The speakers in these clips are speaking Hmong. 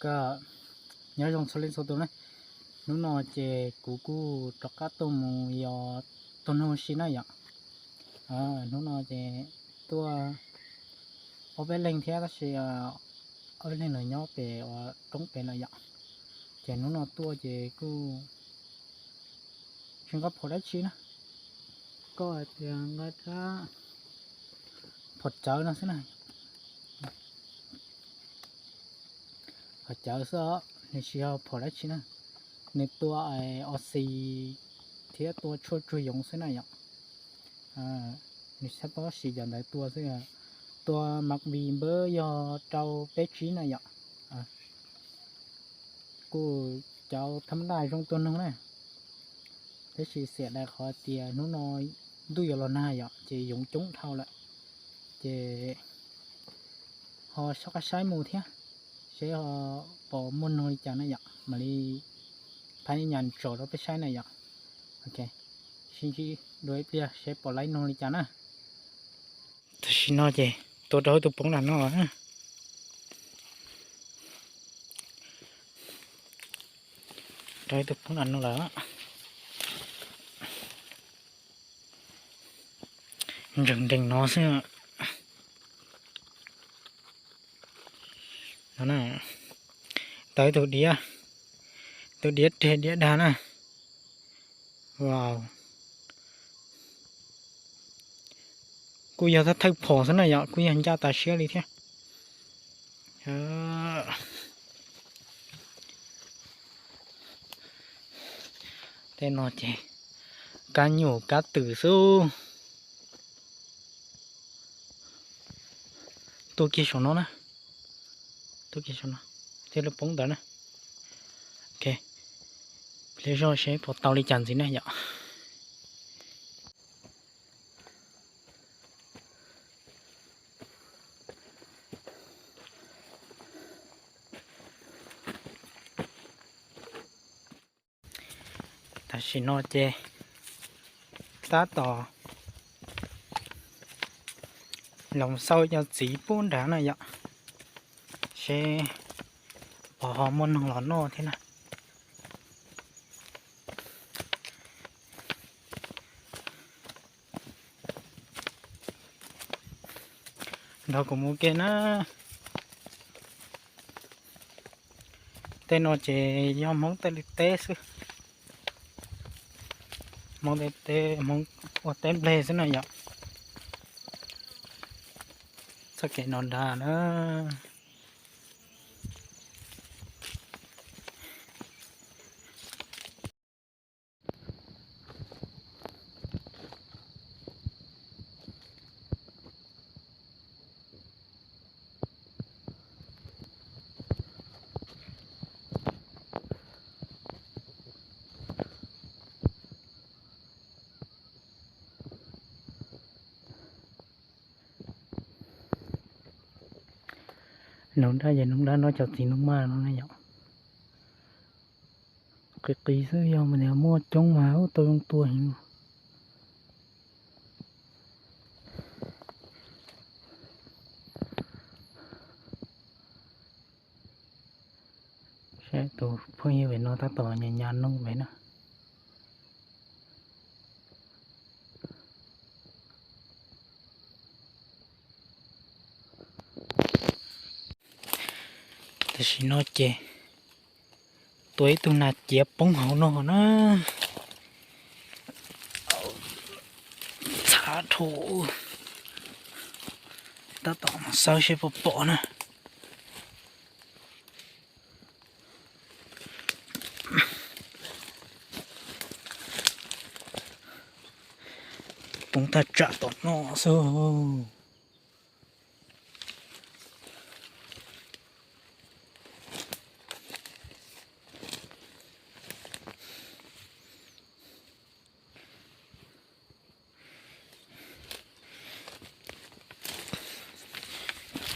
koj nyob zoo txhua leej txhua tus na. Hnub no ces kuv kuj rov qab tuaj mus yos tus noog si na yom. Hnub no ces tuaj ob peb leeg thiab tab sis ob peb leeg los nyob pem uas roob pem lawm yom. Ces hnub no tuaj ces kuj tsis nqa phom dab tsi na, koj hais tias nqa phom cawv no xwb na. Phom cawv xwb os, nws tsis yog phom dab tsi na. Nws tua o xis thiab tua tshuaj tsuag yoov xwb na yom. Nws tsis paub siv cov ntawd tua xwb. Tua mas vim npawb yog rau peb tsib na yom. Kuj cov thab laj zoo tua noog na. Tab sis xiam dais qhov tias hnub no ntuj yuav los nag yom, ces yoov coob dhau lawm. Ces ho soj qab saib mus thiab, seb ho puas muaj noog li cas na yom, mam li phab nyas tsom rau peb saib na yom. Ok, sib ntsib dua ib pliag seb puas laib noog li cas na. Tam sim no ces tua rau ib tug poob nram no, rau ib tug poob nram no lawm. Ntsees nrees no xwb. No, tau ib tug diab, tus diab reg diab dag na. Wow, kuj yog thawj thawj phom xwb na yom, kuj yog ncaj tas siab li thiab. Tej no ces kab nyuj kab twm xwb. Tuaj kiag saum no na, tuaj kiag saum no, thiaj li poob ntawd na. Ok, pliag zog seb puas tau li cas ntxiv na yom. Tam sim no ces tab tom los xauj cov txiv pub nrad na yom, seb puas ho muaj noog los noj thiab na. Nrog kuv mus ua ke na. Tej no ces yog Hmoob tej li teb xwb. Hmoob tej teb, Hmoob ua teb nplej xwb na yom. Txoj kev no nrad na. Noog dab yog noog dab no cov txiv noog maj no na yom. Qis qis xwb, yog mas muaj coob mas tau zoo tua heev. Saib tus phooj ywg pem no tab tom nyas nyas noog pem na. Tam sim no ces tua ib tug nas ciav poob hauv no na. Txhav dhau. Tab tom xawb seb puas pom na. Poob thaj tsam tom no xwb.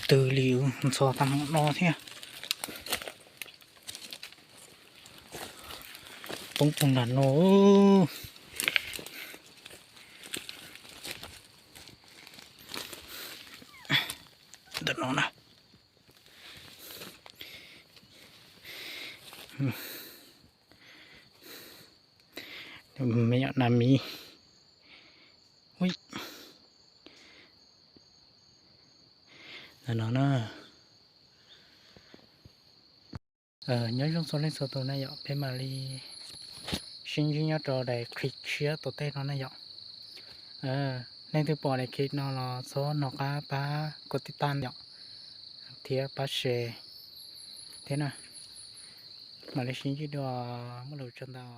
Twb li ntxhov tag hmo no thiab. Poob puag nram no. Ntawm no na. Me nyuam nas miv. Ui, ntawm no na. Nyob zoo txhua leej txhua tus na yom, peb mam li sib ntsib nyob rau daim clip tshiab tom tej no na yom. Leej twg pom daim clip no los txhob hnov qab pab kov tij tag yom, thiab pab share thiab na. Mam li sib ntsib dua, muaj lus tsaug ntau.